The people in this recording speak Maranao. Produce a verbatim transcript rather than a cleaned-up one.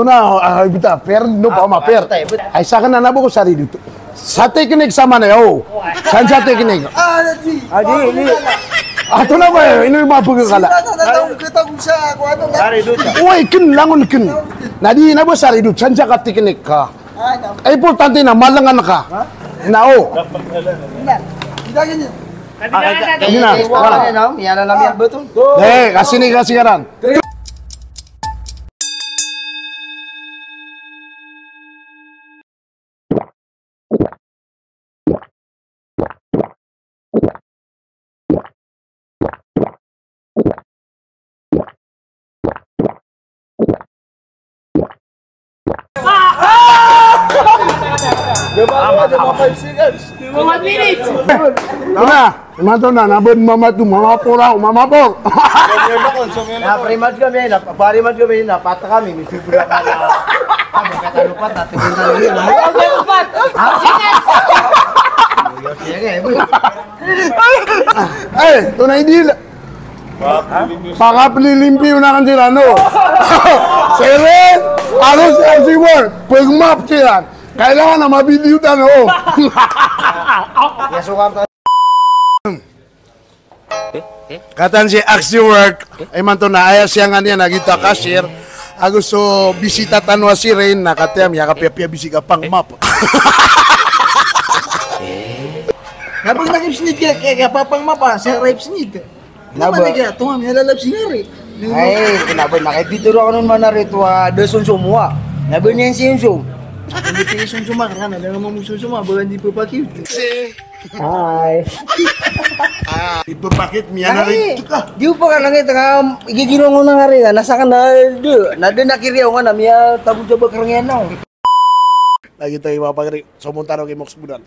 Antonaa, ah, bita, fair, no, ba ma fair. Ay, sakn na bo ko saridot. Sa teknik sa mana, o. San sa teknik. Ah, di. Ah, di, di. Antonaa ba, ino mapagkala. Saridot. Oy, kn, langon kn. Na di na bo saridot, san sa ka teknik ka. Ay, importante na malangan ka. Na, o. Hindi na. Hindi na. Hindi na. Hindi na. Eh, kasi ni, kasi karan. Di ba, di ba, five seconds? Di ba, one minute? Na, imanto na, na ba mama two, mama four ako, mama four. Na, pre-mat kami, na, pare-mat kami, na, pata kami, may sobra ka na. Ano, katalupat, na, tigil na, tigil na. Lupat! Five seconds! Luyo, sige, eh, bro. Eh, tunay di la-, pakaplilimpyo na kan sila, no? Siren, alos, ang siwar, pag-map sila. Kailangan na ma-video tano. Katan si Axie Work, imanto na aya siyangan iyan a giyoto a cashier, ago so bisita tano a siren na kataya miyakapiyapiya bisi ka pang-map. Na ba nga kipsnit ka, ka, ka pa-pang-map a, siya ripsnit. Na ba? Tonga, miyalalab si Ngari. Ay, kena ba, na kay Peter ako non man ari to, ah, da Sonsom wa. Na ba niyan si Sonsom? Ako di si Sonsom, ah, karena da nga mambo Sonsom, ah, ba di pepakit. Hi. Ipepakit miyan ari to ka. Di pa ka langit nga, igigiro ngo na Ngari ka, na sa ka na, de, na de na kiriyaw nga na, miyatago sa ba karang iyan na. Lagi tayo mapagri, so montaro kay Mox Budal.